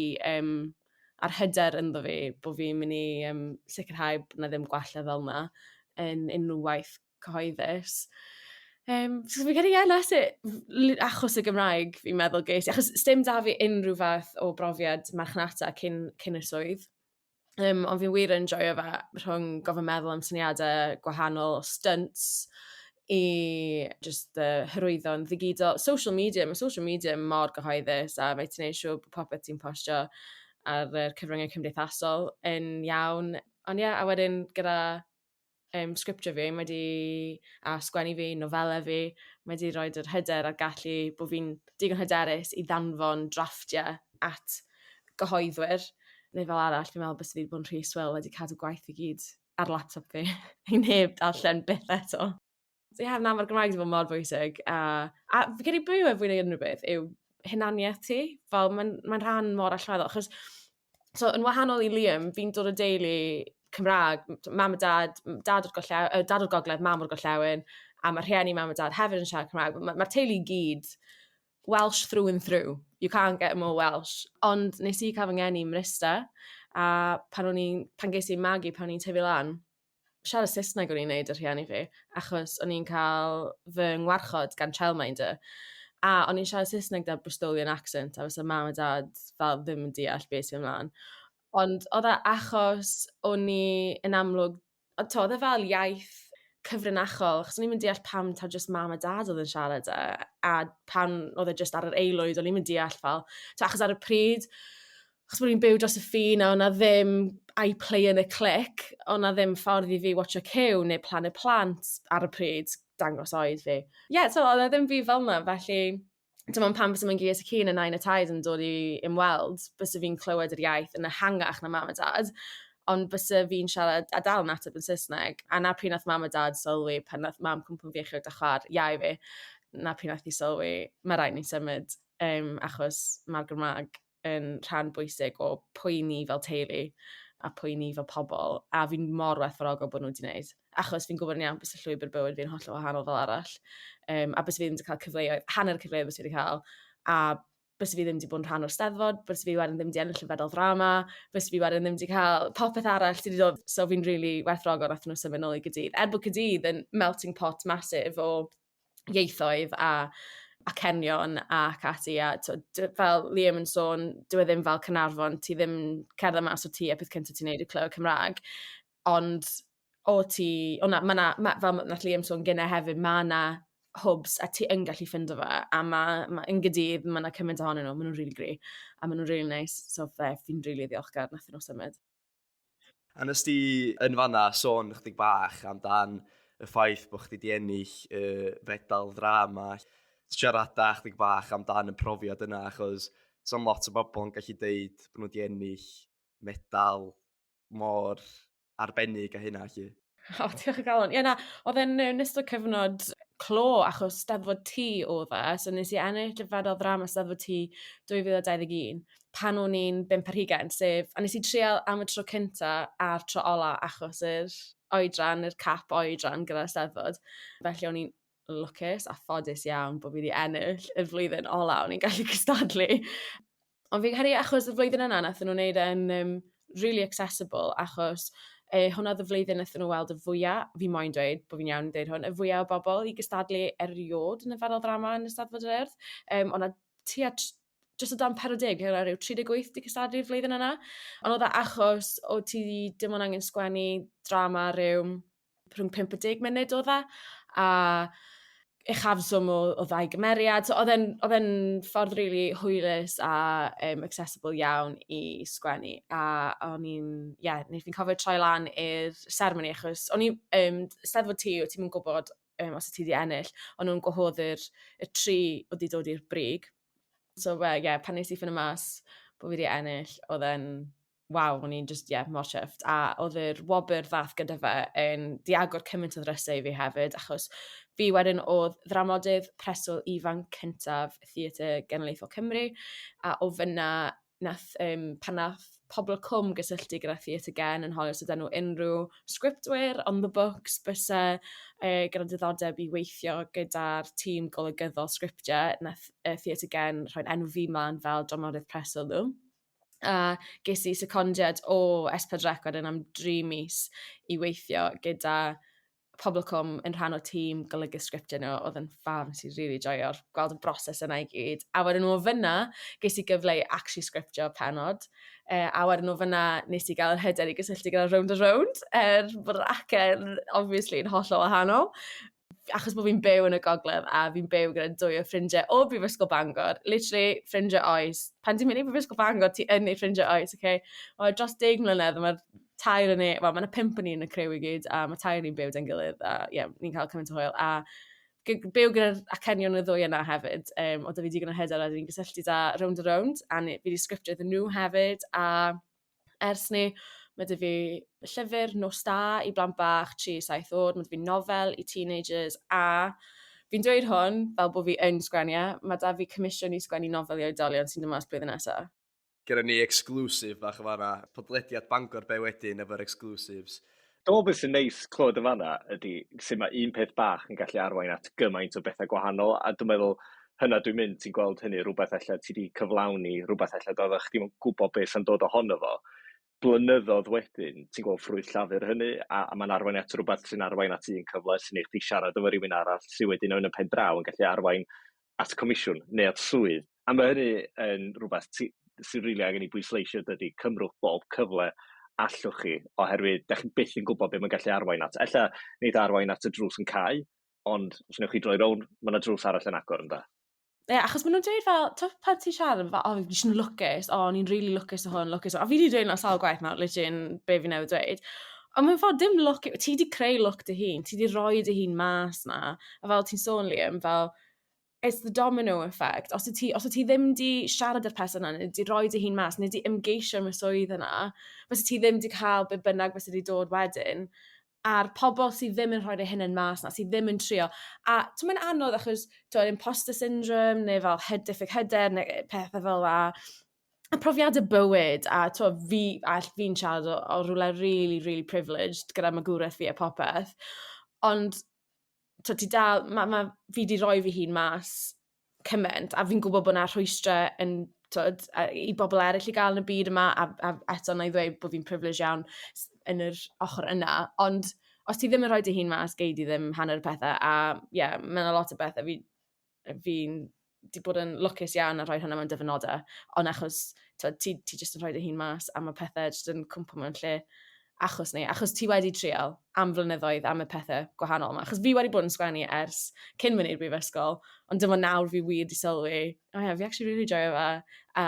a'r hyder ynddo fi bod fi'n mynd i sicrhau bod 'na ddim gwallau fel 'na yn unrhyw waith cyhoeddus. So fi'n credu, ie, na sut, achos y Gymraeg, fi'n meddwl ges i, achos sdim da fi unrhyw fath o brofiad marchnata cyn y swydd. Ond fi'n wir yn joio fe rhwng gofyn meddwl am syniadau gwahanol, stunts, i just hyrwyddo yn ddigidol. Social media, mae social media mor gyhoeddus a mae ti'n neud siŵr bod popeth ti'n postio ar y cyfryngau cymdeithasol yn iawn. Ond ie, yeah, a wedyn gyda sgriptio fi, mae di, a sgwennu fi, nofelau fi, mae di rhoi yr hyder a'r gallu bod fi'n digon hyderus i ddanfon drafftiau at gyhoeddwyr, neu fel arall, fi'n meddwl bys fi wedi bod yn rhy swil wedi cadw gwaith i gyd ar laptop fi, i neb darllen byth eto. So ie, yeah, na, mae'r Gymraeg wedi bod mor bwysig. A fi credu byw e fwy nag unrhyw beth yw hunaniaeth ti. Fel mae'n mae rhan mor allweddol. Achos, so, yn wahanol i Liam, fi'n dod o deulu Cymraeg, mam a dad, dad o'r, gorllew, dad o'r gogledd, mam o'r gorllewin, a mae rhieni mam a dad hefyd yn siarad Cymraeg. Mae'r ma teulu i gyd Welsh through and through. You can't get more Welsh. Ond nes i cael fy ngeni ym Mryste, a pan, o'n i'n, pan ges i'n magu, pan o'n i'n tyfu lan, siarad Saesneg o'n i'n neud y rhieni fi, achos o'n i'n cael fy ngwarchod gan childminder. A o'n i'n siarad Saesneg da Bristolian accent, a fysa mam a dad fel ddim yn deall beth sy'n ymlaen. Ond oedd e achos o'n i yn amlwg, ond to, oedd e fel iaith cyfrinachol, achos o'n i'n deall pam taw jyst mam a dad oedd yn siarad e, a pan oedd e jyst ar yr aelwyd, o'n i'n deall fel, to, achos ar y pryd, Achos bod ni'n byw dros y ffin a o'na ddim iPlayer yn y clic, o'na ddim ffordd i fi watcho Cyw neu Planet Plant ar y pryd, dangos oed fi. Ie, yeah, so o'na ddim fi fel yna, felly dim ond pan fysa mae'n gyas y cyn y nain a taid yn dod i ymweld, bysa fi'n clywed yr iaith yn ehangach na mam a dad, ond bysa fi'n siarad a dal yn ateb yn Saesneg, a na pryd nath mam a dad sylwi pan nath mam cwmpo'n feichiog da chwaer iau fi, na pryd nath i sylwi, mae rhaid ni symud, achos mae'r Gymraeg yn rhan bwysig o pwy ni fel teulu a pwy ni fel pobl, a fi'n mor werthfawrogol bod nhw wedi gwneud, achos fi'n gwybod yn iawn bys y llwybr bywyd fi'n hollol wahanol fel arall, a bys fi ddim wedi cael cyfleoedd, hanner y cyfleoedd bys fi wedi cael, a bys fi ddim wedi bod yn rhan o'r steddfod, bys fi wedyn ddim wedi ennill y fedal ddrama, bys fi wedyn ddim wedi cael popeth arall sydd wedi dod, so fi'n really werthfawrogol nath nhw symud nôl i Gaerdydd. Er bod Caerdydd yn melting pot massive o ieithoedd a acenion ac ati, a to, fel Liam yn sôn, dyw e ddim fel Caernarfon, ti ddim cerdded mas o tŷ a peth cyntaf ti'n neud yw clywed Cymraeg, ond o ti, o na, ma' na, ma, fel nath Liam sôn gynne hefyd, ma' na hwbs a ti yn gallu ffindo fe, a ma yn Gaerdydd, ma' na cymaint ohonyn nhw, ma' nhw'n really gry, a ma' nhw'n really nice, so fe, fi'n really ddiolchgar nath nhw symud. A nes di yn fanna sôn chydig bach amdan y ffaith bod chdi di ennill y fedal ddrama. Siarada chydig bach amdan y profiad yna, achos so'n lot o bobl yn gallu deud bod nhw wedi ennill medal mor arbennig a hynna, lly. O, diolch o galon. Ie, na, oedd e'n yn ystod cyfnod clo achos Steddfod T oedd e, so nes i ennill y fedal ddrama Steddfod T 2021 pan o'n i'n 25, sef, a nes i trial am y tro cynta a'r tro ola achos yr oedran, yr cap oedran gyda'r Steddfod. Felly o'n i'n lwcus a ffodus iawn bod fi wedi ennill y flwyddyn ola o'n i'n gallu cystadlu. Ond fi'n credu achos y flwyddyn yna nath nhw wneud e'n really accessible, achos hwnna oedd y flwyddyn nath nhw weld y fwyaf, fi moyn dweud bod fi'n iawn yn dweud hwn, y fwyaf o bobl i gystadlu erioed yn y fedal ddrama yn y Steddfod yr Urdd. O'na tua jyst o dan 40, fi'n credu rhyw 38 di cystadlu'r flwyddyn yna. Ond oedd e achos o ti dim ond angen sgwennu drama rhyw rhwng 5 a 10 munud oedd e, a uchafswm o ddau gymeriad. So oedd e'n ffordd really hwylus a accessible iawn i sgwennu. A o'n i'n, ie, yeah, nes fi'n cofio troi lan i'r seremoni, achos o'n i, Steddfod T, o ti'n gwybod os ti wedi ennill, o'n nhw'n gwahoddi'r y tri oedd wedi dod i'r brig. So, ie, yeah, pan nes i ffindo mas bod fi wedi ennill, oedd e'n, waw, o'n i'n just, yeah, mor chuffed. A oedd yr wobr ddath gyda fe yn di agor cymaint o ddrysau i fi hefyd, achos fi wedyn oedd ddramodydd preswyl ifanc cyntaf Theatr Genedlaethol Cymru, a o fyna nath, pan nath Pobl y Cwm gysylltu gyda Theatr Gen yn holi os ydyn nhw unrhyw sgriptwyr on the books byse gyda diddordeb i weithio gyda'r tîm golygyddol sgriptiau, nath Theatr Gen rhoi'n enw fi mlaen fel dramodydd preswyl nhw. A ges i secondiad o S4C wedyn am 3 mis i weithio gyda Pobl y Cwm yn rhan o tîm golygu sgriptiau nhw, oedd yn ffaf, nes i really joio'r gweld y broses yna i gyd. A wedyn o fyna, ges i gyfle i actually sgriptio penod. A wedyn o fyna, nes i gael yr hyder i gysylltu gyda Rownd a Rownd, er bod yr acen, obviously, yn hollol wahanol. Achos bod fi'n byw yn y gogledd a fi'n byw gyda dwy o ffrindiau o Brifysgol Bangor, literally ffrindiau oes. Pan ti'n mynd i Brifysgol Bangor, ti yn ei ffrindiau oes, okay? Wel, dros 10 mlynedd, mae'r tair yn ei, wel, mae yna 5 yn ni yn y criw i gyd, a mae tair ni'n byw da'n gilydd, a ie, yeah, ni'n cael cymaint o hwyl. A byw gyda'r acenion y ddwy yna hefyd, o da fi digon o hyder a ni'n gysylltu da Rownd a Rownd, a fi wedi sgriptio iddyn nhw hefyd, a ers ni, mae 'da fi llyfr Nos Da i blant bach 3-7 oed, mae 'da fi nofel i teenagers, a fi'n dweud hwn fel bod fi yn sgwennu, e, mae 'da fi comisiwn i sgwennu nofel i oedolion sy'n dod mas blwyddyn nesaf. Gyda ni exclusive bach o fanna, podlediad Bangor be wedyn efo'r exclusives. Dwi'n meddwl beth sy'n neis clywed yn fanna ydy sut mae un peth bach yn gallu arwain at gymaint o bethau gwahanol, a dwi'n meddwl hynna dwi'n mynd, ti'n gweld hynny, rhywbeth ella ti wedi cyflawni, rhywbeth ella doeddech chdi'm yn gwybod beth sy'n dod ohono fo. Blynyddoedd wedyn, ti'n gweld ffrwyth llafur hynny, a mae'n arwain at rhywbeth sy'n arwain at un cyfle sy'n neud chdi siarad efo rhywun arall, sydd wedyn yn y pen draw yn gallu arwain at comisiwn neu at swydd. A mae hynny yn rhywbeth sy'n rili angen i bwysleisio dydy, cymrwch bob cyfle allwch chi, oherwydd dach chi byth yn gwybod beth mae'n gallu arwain at. Ella wneud arwain at y drws yn cau, ond os wnewch chi droi rownd, mae yna drws arall yn agor ynde. Ie, yeah, achos maen nhw'n dweud fel, ti'n pan ti'n siarad am fel, oh, fi jyst yn lwcus, oh, ni'n really lwcus o hwn, lwcus o... A fi wedi dweud yna sawl gwaith nawr, literally, yn be fi newydd dweud. Ond mewn ffordd, dim lwc, ti wedi creu lwc dy hun, ti wedi rhoi dy hun mas na. A fel ti'n sôn, Liam, fel, it's the domino effect. Os ti, os ti ddim di siarad â'r person yna, neu di rhoi dy hun mas, neu di ymgeisio am y swydd yna, fysa ti ddim di cael be bynnag fysa di dod wedyn. A'r pobl sydd ddim yn rhoi eu hunain mas 'na, sydd ddim yn trio. A ti'n mae'n anodd achos ti'n imposter syndrome neu fel hyd, diffyg hyder neu pethau fel la. A profiadau bywyd, a t'wo, fi, a fi'n siarad o, o rhywle really, really privileged gyda magwraeth fi a popeth. Ond t'wo, ti dal, ma, ma, fi di roi fy hun mas cymaint, a fi'n gwybod bod 'na rhwystrau yn, twod, i bobl eraill i gael yn y byd yma, a, a eto na i ddweud bod fi'n privileged iawn yn yr ochr yna, ond os ti ddim yn rhoi dy hun mas, gei di ddim hanner y pethau, a ie, yeah, mae yna lot o bethau fi, fi'n di bod yn lwcus iawn a rhoi hwnna mewn dyfynodau, ond achos twod, ti, ti jyst yn rhoi dy hun mas a mae pethau jyst yn cwmpo mewn lle achos ni, achos ti wedi trial am flynyddoedd am y pethau gwahanol yma. Achos fi wedi bod yn sgwennu ers cyn mynd i'r brifysgol, ond dyma nawr fi wir di sylwi, oh yeah, fi actually really joio fe, a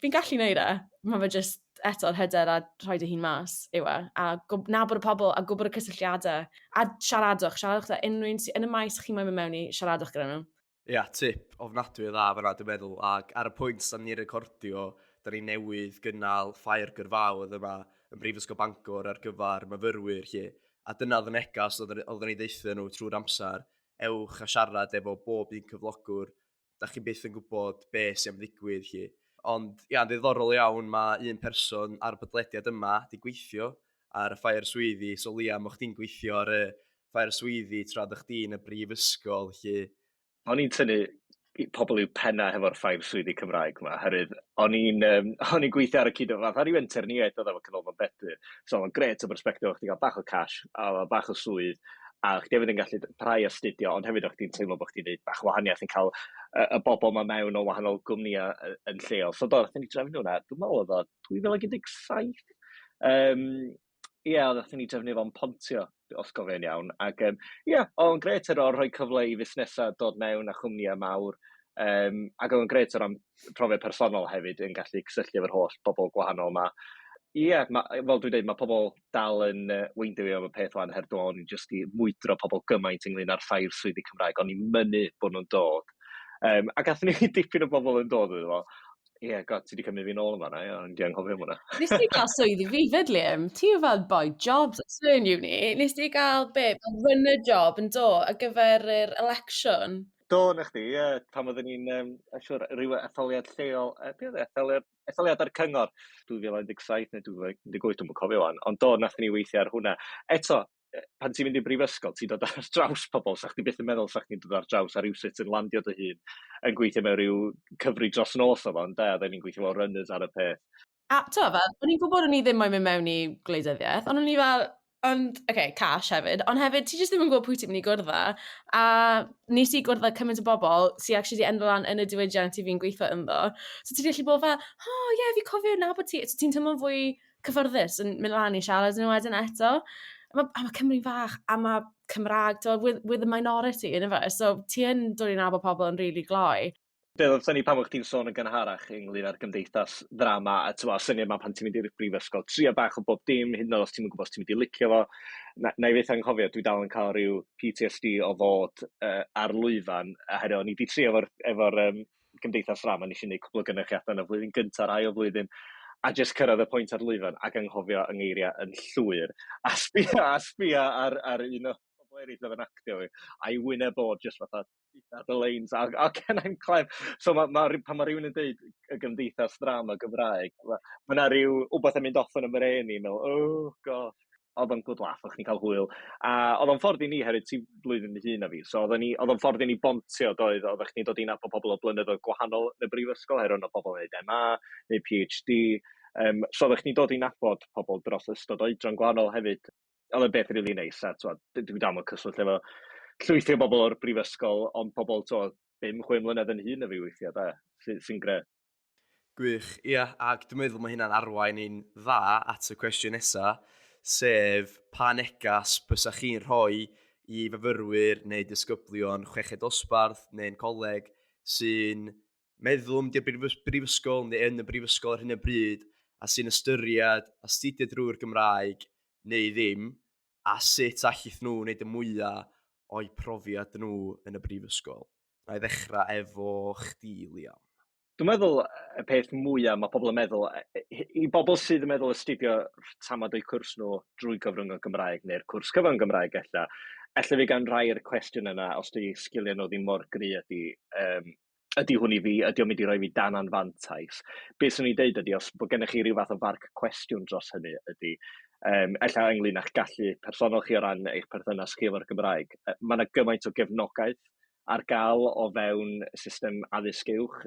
fi'n gallu neud e. Mae fe just eto'r hyder a rhoi dy hun mas yw e. A nabod y pobl a gwybod y cysylltiadau. A siaradwch, siaradwch gyda unrhyw un sy'n yn y maes chi moyn mynd mewn i, siaradwch gyda nhw. Ia, tip ofnadwy o dda fan'na dwi'n meddwl, ac ar y pwynt da ni'n recordio, da ni newydd gynnal ffair gyrfaoedd yma yn Brifysgol Bangor ar gyfer myfyrwyr 'lly, a dyna oedd y neges oedden ni ddeutha nhw trwy'r amser, ewch a siarad efo bob un cyflogwr, da chi byth yn gwybod be sy'n am ddigwydd 'lly. Ond ia, yn ddiddorol iawn, mae un person ar y podlediad yma 'di gweithio ar y ffair swyddi, so Liam, o'ch chdi'n gweithio ar y ffair swyddi tra oeddach chdi yn y brifysgol, 'lly. O'n i'n tynnu pobl i'w penna hefo'r ffair swyddi Cymraeg yma, oherwydd o'n i'n um, o'n i'n gweithio ar y cyd o fath ar ryw interniaeth oedd efo Canolfan Bedwyr. So o'n grêt o bersbectif, o'ch chdi'n cael bach o cash a bach o swydd, a chdi hefyd yn gallu parhau astudio, ond hefyd o'ch chdi'n teimlo bod chdi'n gwneud bach o wahaniaeth yn cael y, y bobl yma mewn o wahanol gwmnïau yn lleol. So do, nathon ni drefnu hwnna, dwi'n meddwl oedd o 2017. Um, Ie, yeah, nathon ni drefnu fo'n Pontio, os gofio'n iawn. Ac um, ie, yeah, oedd o'n grêt ar ôl rhoi cyfle i fusnesau dod mewn a chwmnïau mawr. Um, ac oedd o'n grêt o ran profiad personol hefyd yn gallu cysylltu efo'r holl bobl gwahanol yma. Ie, yeah, ma, fel dwi'n dweud, mae pobl dal yn weindio fi am y peth wan, her dwi'n o'n i jyst i mwydro pobl gymaint ynglyn â'r ffair swyddi Cymraeg, o'n i'n mynnu bod nhw'n dod. Um, a gathon ni dipyn o bobl yn dod iddo fo. Ie, yeah, god, ti wedi cymryd fi nôl yma na, ie, o'n i anghofio am hwnna. Nes ti gael swydd i fi fyd, Liam? Ti yw fel boy jobs at yn uni. Nes ti gael be, fel runner job yn do ar gyfer yr election? Do, na chdi, ie, yeah, pan oedden ni'n, um, siwr, rhyw etholiad lleol, e, be oedd e, etholiad, etholiad ar cyngor, 2017 neu 2018, dwi'n cofio wan, ond do, nathon ni weithio ar hwnna. Eto, pan ti'n mynd i brifysgol, ti'n dod ar draws pobl, sa chdi byth yn meddwl sa chdi'n dod ar draws a rhywsut yn landio dy hun yn gweithio mewn rhyw cyfri dros nos o fo, ynde, a ni'n gweithio fel runners ar y peth. A ti'n fel, o'n i'n gwybod o'n i ddim moyn mynd mewn i gwleidyddiaeth, ond o'n i fel, ond, oce, okay, cash hefyd, ond hefyd, ti jyst ddim yn gwybod pwy ti'n mynd i gwrdd â, a nes i gwrdd â cymaint o bobl sy'n actually di endo lan yn y diwydiant i fi'n gweithio ynddo. So ti'n gallu bod fel, oh ie, yeah, fi cofio nabod ti. So ti'n teimlo'n fwy cyfforddus yn mynd lan i siarad yn nhw wedyn eto. A mae, a mae Cymru'n fach, a mae Cymraeg, to, with, with the minority, yn efe. So ti yn dod i nabod pobl yn rili really gloi. Be oedd syni pan o'ch ti'n sôn yn gynharach ynglyn â'r gymdeithas ddrama, a ti'n syniad yma pan ti'n mynd i'r brifysgol, trio bach o bob dim, hyd yn oed os ti'n gwybod os ti'n mynd i licio fo. Na, na i fyth anghofio, dwi dal yn cael rhyw PTSD o fod ar lwyfan, a herwydd o'n i wedi trio efo'r efo um, gymdeithas drama, nes i wneud cwpl o gynyrchiadau yn y flwyddyn gyntaf, ail flwyddyn, a jyst cyrraedd y pwynt ar lwyfan ac anghofio yng ngeiriau yn llwyr. A sbia, a sbia ar, ar un o bobl eraill oedd yn actio fi, a'i wyneb o jyst fatha the lanes, a, a can I'm clem. So ma, ma, pan mae rhywun yn deud y gymdeithas ddrama Gymraeg, mae ma 'na ryw wbeth yn mynd off yn y mrên i, meddwl, oh gosh. Oedd o'n good laugh, o'ch ni'n cael hwyl. A oedd o'n ffordd i ni, hefyd, ti blwyddyn hŷn na fi, so oedd o'n ffordd i ni bontio, doedd, oeddech chdi'n dod i nabod pobl o blynyddoedd gwahanol yn y brifysgol, herwydd oedd pobl yn neud MA neu PhD, um, so oeddech chdi'n dod i nabod pobl dros ystod oedran gwahanol hefyd. Oedd o'n beth rili neis, a t'mod, dwi dal mewn cyswllt efo llwythi o bobl o'r brifysgol, ond pobl, t'mod, 5-6 mlynedd yn hŷn na fi weithiau, de, sy'n sy grêt. Gwych, ia, ac dwi'n meddwl mae hynna'n arwain ni'n dda at y cwestiwn nesa, sef pa negas bysa chi'n rhoi i fyfyrwyr neu disgyblion chweched dosbarth neu'n coleg sy'n meddwl am mynd i'r brifysgol neu yn y brifysgol ar hyn o bryd a sy'n ystyried astudio drwy'r Gymraeg neu ddim, a sut allith nhw wneud y mwyaf o'u profiad nhw yn y brifysgol. Na i ddechrau efo chdi, Liam. Dwi'n meddwl y peth mwyaf mae pobl yn meddwl, i bobl sydd yn meddwl astudio tamad o'u cwrs nhw drwy gyfrwng y Gymraeg neu'r cwrs cyfan Gymraeg ella, ella fi gan rhai'r cwestiwn yna os 'di sgiliau nhw ddim mor gry ydy, um, ydy hwn i fi, ydy o'n mynd i roi fi dan anfantais? Be swn i'n deud ydy, os bod gennych chi ryw fath o farc cwestiwn dros hynny ydy, ella ynglyn â'ch gallu personol chi o ran eich perthynas chi efo'r Gymraeg, mae yna gymaint o gefnogaeth ar gael o fewn y system addysg uwch.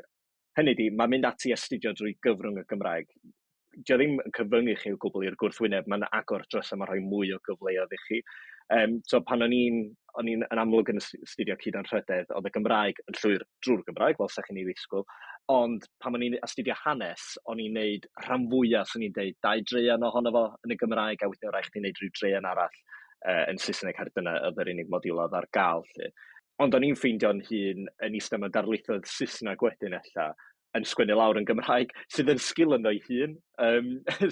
Hynny ydy, mae mynd ati astudio drwy gyfrwng y Gymraeg, dio ddim yn cyfyngu chi o gwbl i'r gwrthwyneb, mae'n agor drysau, mae'n rhoi mwy o gyfleoedd i chi. So pan o'n i'n o'n i'n yn amlwg yn astudio cyd anrhydedd, oedd y Gymraeg yn llwyr drwy'r Gymraeg, fel 'sa chi'n ei ddisgwyl, ond pan o'n i'n astudio hanes, o'n i'n neud rhan fwyaf, swn i'n deud, 2 draean ohono fo yn y Gymraeg, a wedyn o' raid chdi neud rhyw draean arall yn Saesneg, herwydd dyna oedd yr unig modiwl oedd ar gael 'lly. Ond o'n i'n ffeindio'n hun yn eistedd mewn darlithoedd Saesneg wedyn ella, yn sgwennu lawr yn Gymraeg, sydd yn sgil ynddo ei hun,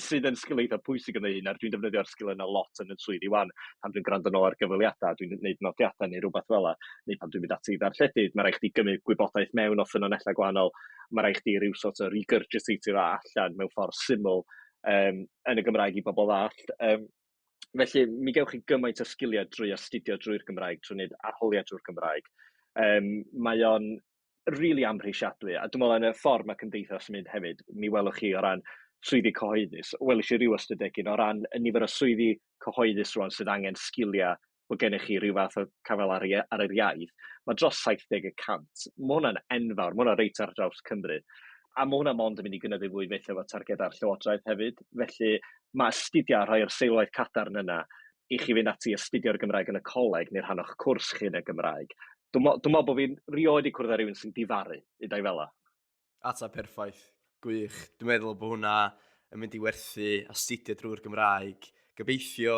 sydd yn sgil eitha pwysig ynddo ei hun, a dwi'n defnyddio'r sgil yna lot yn y swydd i wan, pan dwi'n gwrando nôl ar gyfweliadau, dwi'n gwneud nodiadau neu rhywbeth fel 'na, neu pan dwi'n mynd ati i ddarlledu, mae rhaid chdi gymryd gwybodaeth mewn o ffynonellau gwahanol, mae rhaid chdi ryw sort o regurgitatio fo allan mewn ffordd syml yn y Gymraeg i bobl ddallt. Felly, mi gewch chi gymaint o sgiliau drwy astudio drwy'r Gymraeg, drwy wneud arholiad drwy'r Gymraeg. Mae o'n rili amhrisiadwy, a dwi'n meddwl yn y ffordd mae cymdeithas yn mynd hefyd, mi welwch chi o ran swyddi cyhoeddus, weles i ryw ystadegyn o ran y nifer o swyddi cyhoeddus rwan sydd angen sgiliau bod gennych chi ryw fath o cafel ar, ar yr iaith, mae dros 70%. Mae hwnna'n enfawr, mae hwnna'n reit ar draws Cymru. A mae hwnna mond yn mynd i gynyddu fwy fyth efo targedau'r Llywodraeth hefyd. Felly mae astudio a rhoi'r seilwaith cadarn yna i chi fynd ati i astudio'r Gymraeg yn y coleg neu rhan o'ch cwrs chi yn y Gymraeg. Dwi'n meddwl bod fi'n rioed i cwrdd â rhywun sy'n difaru, i dau fel 'a. Ateb perffaith, gwych. Dwi'n meddwl bod hwnna yn mynd i werthu astudio drwy'r Gymraeg. Gobeithio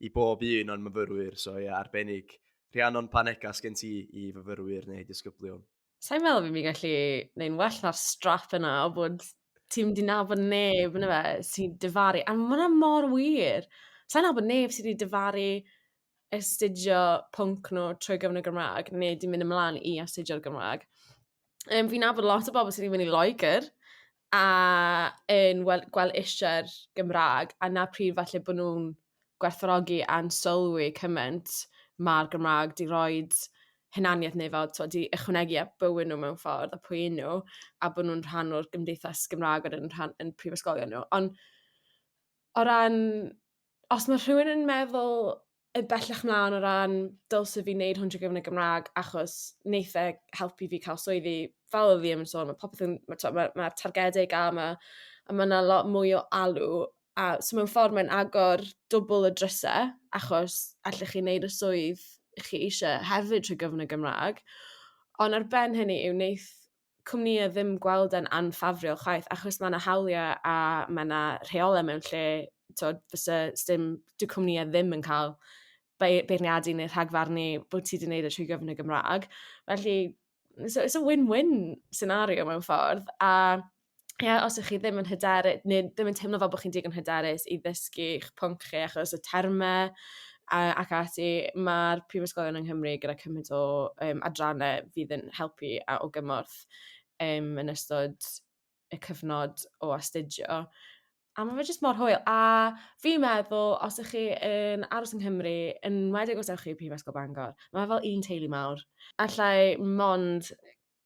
i bob un o'n myfyrwyr, so ie, arbennig. Rhiannon, pa neges gen ti i fyfyrwyr neu disgyblion? Sa i'n meddwl fi'n mynd i gallu neud well na'r strap yna o bod ti'n mynd i nabod neb yn fe sy'n difaru. A mae hwnna mor wir. Sa i'n nabod neb sydd wedi difaru astudio pwnc nhw trwy gyfrwng y Gymraeg neu 'di mynd ymlaen i astudio'r Gymraeg. Fi'n nabod lot o bobl sydd wedi mynd i Loegr a yn gweld eisiau'r Gymraeg, a 'na pryd falle bod nhw'n gwerthfawrogi a'n sylwi cymaint ma'r Gymraeg 'di roid hunaniaeth neu fel t'od 'di ychwanegu at bywyd nhw mewn ffordd a pwy 'yn nhw, a bod nhw'n rhan o'r gymdeithas Gymraeg wedyn yn rhan yn prifysgolion nhw. Ond o ran, os mae rhywun yn meddwl y bellach mlaen o ran dylse fi wneud hwn trwy gyfrwng y Gymraeg achos wneith e helpu fi cael swyddi, fel oedd Liam yn sôn, mae popeth yn, mae tibod, ma' targedau i gael, a ma' 'na lot mwy o alw. A so mewn ffordd mae'n agor dwbl y drysau, achos allech chi wneud y swydd chi eisiau hefyd trwy gyfrwng y Gymraeg. Ond ar ben hynny yw wneith cwmnïau ddim gweld e'n anffafriol chwaith, achos mae 'na hawliau a mae 'na rheolau mewn lle, tibod, fysa sdim, dyw cwmnïau ddim yn cael beirniadu neu rhagfarnu bod ti 'di wneud e trwy gyfrwng y Gymraeg. Felly, it's a win-win scenario mewn ffordd. A ie, os ych chi ddim yn hyderu, neu ddim yn teimlo fel bod chi'n digon hyderus i ddysgu eich pwnc chi achos y termau ac ati, mae'r prifysgolion yng Nghymru gyda cymaint o adrannau fydd yn helpu a o gymorth yn ystod y cyfnod o astudio. A mae fe jyst mor hwyl. A fi'n meddwl, os ych chi yn aros yng Nghymru, yn enwedig os ewch chi i Prifysgol Bangor, mae fel un teulu mawr. Alla i mond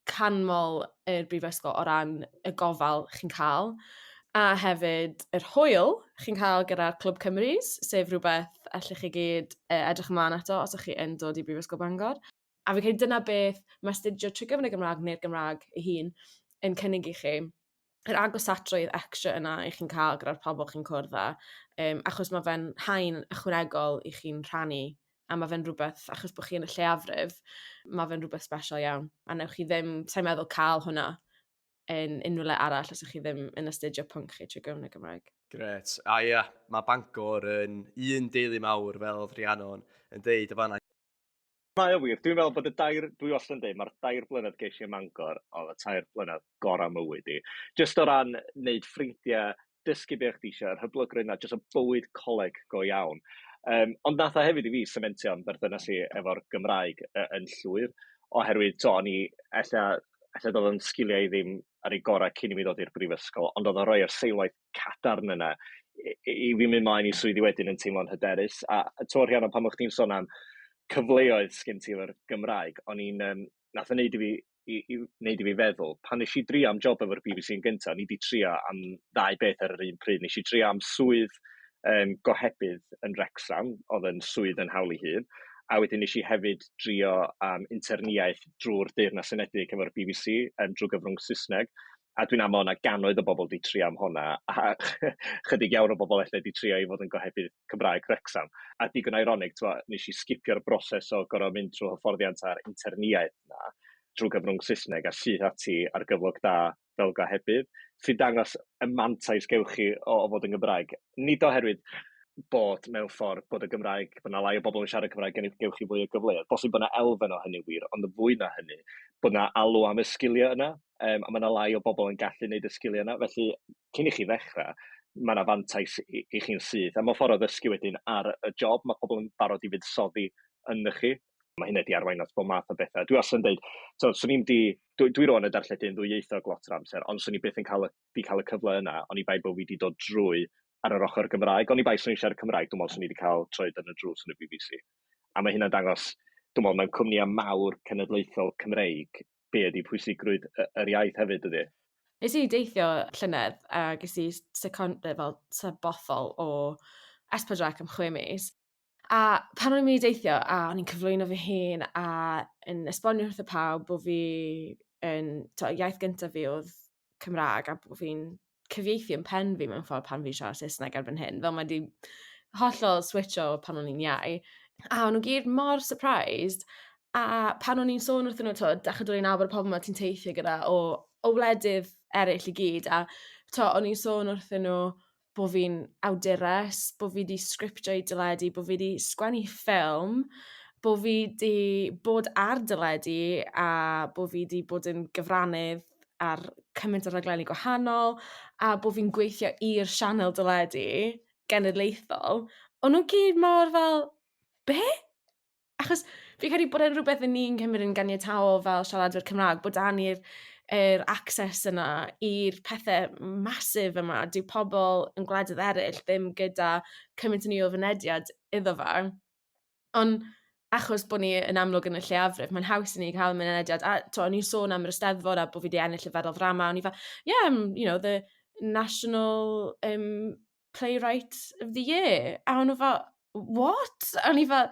canmol yr brifysgol o ran y gofal chi'n cael, a hefyd yr hwyl chi'n cael gyda'r Clwb Cymrys, sef rhywbeth allwch chi gyd edrych ymlaen ato os ydych chi yn dod i Brifysgol Bangor. A fi'n credu dyna beth mae astudio trwy gyfrwng y Gymraeg neu'r Gymraeg ei hun yn cynnig i chi. Yr agosatrwydd extra yna i chi'n cael gyda'r pobl chi'n cwrdd â, achos mae fe'n haen ychwanegol i chi'n rhannu, a mae fe'n rhywbeth, achos bod chi yn y lleiafrif, mae fe'n rhywbeth special iawn. A newch chi ddim, sa i'n meddwl, cael hwnna yn unrhyw le arall os ydych chi ddim yn astudio pwnc chi trwy gyfrwng y Gymraeg. Gret. A ia, mae Bangor yn un deulu mawr, fel oedd Rhiannon yn deud y fanna. Mae o wir. Dwi'n meddwl bod y dair, dwi wastad yn dweud, mae'r 3 blynedd ges i ym Mangor, oedd y 3 blynedd gorau mywyd i. Just o ran wneud ffrindiau, dysgu be o'ch ti eisiau, yr hyblygrwydd 'na, jyst y bywyd coleg go iawn. Ond nath o hefyd i fi sementio yn berthynas i efo'r Gymraeg yn llwyr, oherwydd to, o'n i, ella doedd o'n sgiliau i ddim ar ei gorau cyn i mi ddod i'r brifysgol, ond oedd o'n rhoi'r seilwaith cadarn yna i fi mynd mlaen i swyddi wedyn yn teimlo'n hyderus. A to, Rhiannon, pan o'ch chdi'n sôn am cyfleoedd sgyn ti efo'r Gymraeg, o'n i'n, nath o wneud i fi, i wneud i fi feddwl, pan nes i drio am job efo'r BBC yn gyntaf, ni di trio am ddau beth ar yr un pryd. Nes i drio am swydd gohebydd yn Wrexham, oedd yn swydd yn hawl ei hun, a wedyn nes i hefyd drio am interniaeth drwy'r Deyrnas Unedig efo'r BBC, drwy gyfrwng Saesneg. A dwi'n aml yna gannoedd o bobl di trio am hwnna, a chydig iawn o bobl ella di trio i fod yn gohebydd Cymraeg Wrexham. A digon ironic, twa, nes i skipio'r broses o gorfod mynd trwy hyfforddiant ar interniaeth na, drwy gyfrwng Saesneg, a syth ati ar gyflog da fel gohebydd, sy'n dangos y mantais gewch chi o fod yn Gymraeg. Nid oherwydd bod mewn ffordd bod y Gymraeg, bod 'na lai o bobl yn siarad Cymraeg, gewch chi fwy o gyfleoedd. Bosib bod 'na elfen o hynny wir, ond y fwy na hynny, bod 'na alw am y sgiliau yna, a mae 'na lai o bobl yn gallu gwneud y sgiliau yna. Felly, cyn i chi ddechrau, mae 'na fantais i chi'n syth. A mewn ffordd o ddysgu wedyn ar y job, mae pobl yn barod i fuddsoddi ynddo chi. Mae hynny wedi arwain at bob math o bethau. Dwi wastad yn dweud, so, swn i'm di, dwi rŵan yn darlledu yn ddwyieithog lot o'r amser, ond swn i byth yn cael y, di cael y cyfle yna, oni bai bod fi wedi dod drwy ar yr ochr Gymraeg. Oni bai swn i'n siarad Cymraeg, dwi'n meddwl swn i wedi cael troed yn y drws yn y BBC. A mae hynna'n dangos, dwi'n meddwl, mewn cwmnïau mawr cenedlaethol Cymreig, be ydy pwysigrwydd yr iaith hefyd, ydy? Nes i deithio llynedd a ges i fel sabothol o S4C am 6 mis. A pan o'n i'n mynd i deithio, a o'n i'n cyflwyno fy hun a yn esbonio wrth y pawb bod fi yn, to, iaith gyntaf fi oedd Cymraeg a bod fi'n cyfieithu yn pen fi mewn ffordd pan fi'n siarad Saesneg erbyn hyn. Fel mae di hollol switcho pan o'n i'n iau. A o'n nhw gyd mor surprised. A pan o'n i'n sôn wrthyn nhw, to, dechrau dod i nabod y pobl yma ti'n teithio gyda o wledydd eraill i gyd. A to, o'n i'n sôn wrthyn nhw bod fi'n awdures, bod fi 'di sgriptio i deledu, bod fi 'di sgwennu ffilm, bod fi 'di bod ar deledu a bod fi 'di bod yn gyfrannydd ar cymaint o raglenni gwahanol a bod fi'n gweithio i'r sianel deledu genedlaethol. O'n nhw gyd mor fel, be? Achos fi'n credu bod e'n rhywbeth 'yn ni'n cymryd yn ganiataol fel siaradwyr Cymraeg, bod 'da ni'r yr access yna i'r pethe massive yma. Dyw pobl yn gwledydd eraill ddim gyda cymaint o ni o fynediad iddo fe. Ond achos bod ni yn amlwg yn y lleiafrif, mae'n haws i ni cael mynediad. A to, o'n i'n sôn am yr Eisteddfod a bod fi wedi ennill y fedal ddrama. O'n i fel, yeah, I'm, the National Playwright of the Year. A o'n nhw fel, what? A o'n i fel,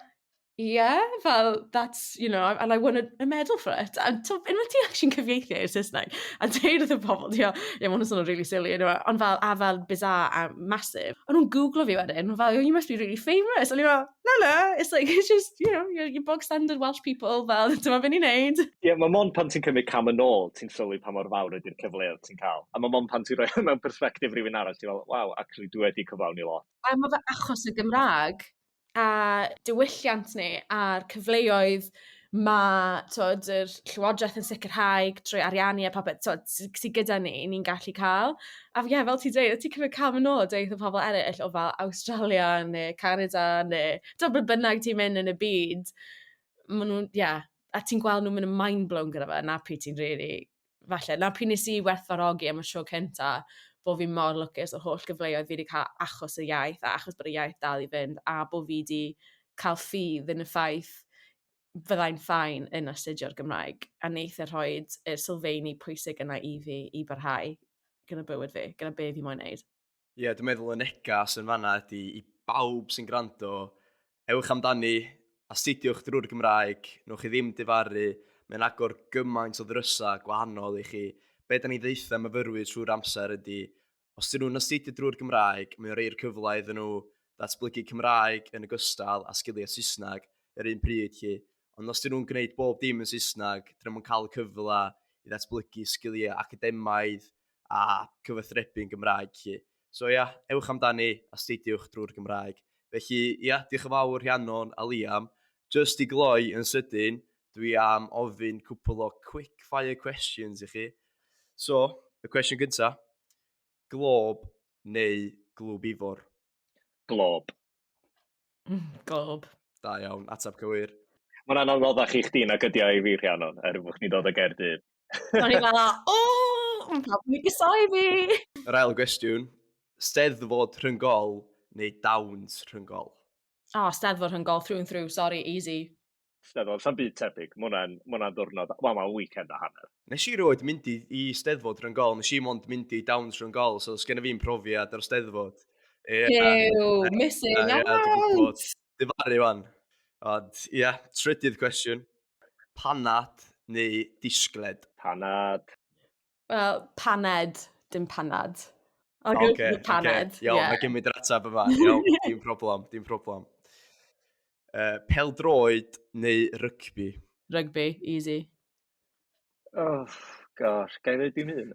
yeah, fel, that's, and I won a medal for it. A to, unwaith ti actually'n cyfieithu i'r Saesneg, a deud wrth y pobl, ti'n fel, yeah, ma' hwn yn swnio'n really silly, anyway, ond fel, a fel bizarre a massive. O'n nhw'n googlo fi wedyn, nhw fel, oh, you must be really famous. O'n i fel, no, no, it's like, it's just, your bog standard Welsh people, fel, dyma be ni'n neud. Ie, yeah, mae mond pan ti'n cymryd cam yn ôl, ti'n sylwi pa mor fawr ydy'r cyfleoedd ti'n cael. A mae mond pan ti'n rhoi mewn perspective rhywun arall, ti'n fel, wow, actually, dwi wedi cyflawni lot. A mae fe achos y Gymraeg a diwylliant ni a'r cyfleoedd mae t'od, yr llywodraeth yn sicrhau trwy ariannu a popeth t'od, sy gyda ni, ni'n gallu cael. A ie, fel ti'n dweud, ti'n cymryd cam yn ôl a deud wrth pobl eraill o fel Australia neu Canada neu t'od, ble bynnag ti'n mynd yn y byd, maen nhw'n, ie, a ti'n gweld nhw'n mynd yn mind blown gyda fe, na pryd ti'n really, falle, na pryd nes i werthfawrogi am y tro cynta bod fi mor lwcus o'r holl gyfleoedd fi wedi cael achos y iaith a achos bod y iaith dal i fynd a bod fi wedi cael ffydd yn y ffaith fyddai'n fine yn astudio'r Gymraeg a wneith e rhoi y sylfeini pwysig yna i fi i barhau gyda bywyd fi, gyda be fi moyn wneud. Ie, yeah, dwi'n meddwl y negas yn fanna ydy i bawb sy'n gwrando, ewch amdani, astudiwch drwy'r Gymraeg, newch chi ddim difaru, mae'n agor gymaint o ddrysau gwahanol i chi. Be da ni ddeutha myfyrwyr trwy'r amser ydy, os dyn nhw'n astudio drwy'r Gymraeg, mae'n rhoi'r cyfle iddyn nhw ddatblygu Cymraeg yn ogystal â sgiliau Saesneg yr un pryd chi. Ond os dyn nhw'n gwneud bob dim yn Saesneg, dyn nhw'n cael y cyfle i ddatblygu sgiliau academaidd a cyfathrebu yn Gymraeg chi. So ia, ewch amdani, astudiwch drwy'r Gymraeg. Felly ia, diolch yn fawr Rhiannon a Liam. Just i gloi yn sydyn, dwi am ofyn cwpl o quick fire questions i chi. So, y cwestiwn gynta, glob neu glwb ifor? Glob. Glob. Da iawn, ateb cywir. Mae'n anoddach i chdi nag ydi o i fi, Rhiannon, er bod chdi'n dod o Gaerdydd. O'n i fel, o, mae'n pawb yn gysau fi. Yr ail gwestiwn, steddfod rhyngol neu dawns rhyngol? O, oh, steddfod rhyngol, through and through, sorry, easy. Steddfod, sa'n byd tebyg, mae hwnna'n ma ddwrnod, wel, mae'n weekend a hanner. Nes i roed mynd i, i steddfod rhyngol, nes i mond mynd i dawns rhyngol, so sgen i fi'n profiad ar steddfod. Yeah. Ew, missing yeah, out! Difaru wan. Ond, ia, yeah, trydydd cwestiwn. Panad neu disgled? Panad. Wel, paned, dim panad. I'll go okay, for the paned. Okay. Iawn, yeah. mae gymryd yr ateb yma. Iawn, dim problem, dim problem. Peldroed neu rygbi? Rygbi, easy. Oh, gosh, ga i ddeud dim un?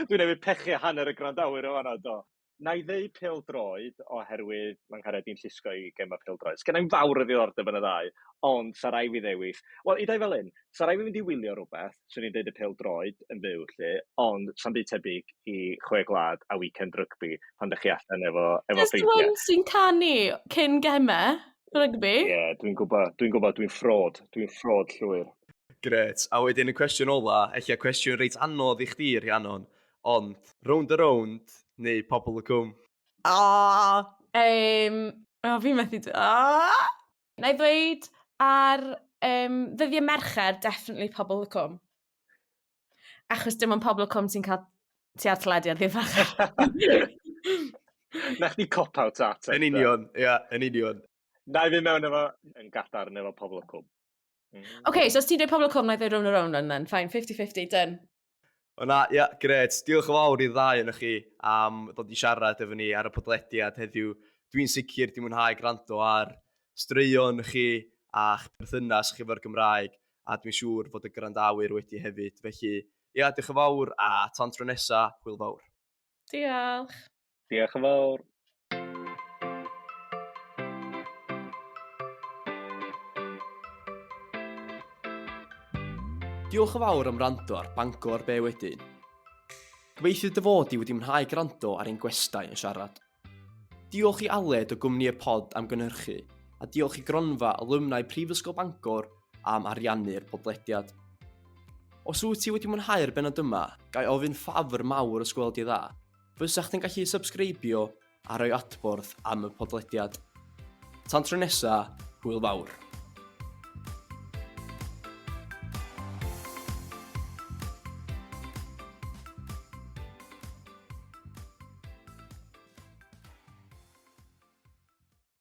Dwi'n newid pechu hanner y gwrandawyr o fanna, do. Na i ddeud pêl-droed oherwydd mae'n nghariad i'n llusgo i gemau pêl-droed. Sgenna i'm fawr o ddiddordeb yn y ddau, ond 'sa rai' fi ddewis... Wel, i ddeud fel hyn, 'sa rai' fi fynd i wylio rhywbeth, 'swn i'n deud y pêl-droed yn fyw 'lly, ond sa'm byd tebyg i chwe gwlad a weekend rygbi pan dych chi allan efo, efo Just ffrindiau. one sy'n canu cyn gemau rygbi. Ie, yeah, dwi'n gwybod, dwi'n gwybod, dwi'n ffrod, dwi'n ffrod llwyr. Gret. A wedyn y cwestiwn ola, ella cwestiwn reit anodd i chdi, Rhiannon, ond Rownd a Rownd neu Pobol y Cwm? O! Um, oh, fi'n methu... Oh! Na i ddweud ar um, ddyddiau Mercher, definitely Pobol y Cwm. Achos dim ond Pobol y Cwm sy'n cael ti ar teledu ar ddydd Mercher. Na chdi cop-out at. Yn union, ia, yeah, yn union. Na i fynd mewn efo, yn gadarn efo Pobol y Cwm. Mm. OK, so os ti'n dweud Pobol y Cwm, na i ddweud Rownd a Rownd then. Fine, 50-50, done. O na, ia, gret. Diolch yn fawr i ddau yn chi am ddod i siarad efo ni ar y podlediad heddiw. Dwi'n sicr di mwynhau gwrando ar straeon chi a'ch perthynas chi efo'r Gymraeg, a dwi'n siŵr fod y gwrandawyr wedi hefyd. Felly, ia, diolch yn fawr a tan tro nesa, hwyl fawr. Diolch. Diolch yn fawr. Diolch yn fawr am rando ar Bangor Be Wedyn. Gobeithio dy fod di wedi mwynhau gwrando ar ein gwestai yn siarad. Diolch i Aled o gwmni y pod am gynhyrchu, a diolch i gronfa alumni Prifysgol Bangor am ariannu'r podlediad. Os wyt ti wedi mwynhau'r bennod yma, ga i ofyn ffafr mawr os gweld di dda, Fysa chdi'n gallu subscribio a rhoi adborth am y podlediad. Tan tro nesa, hwyl fawr.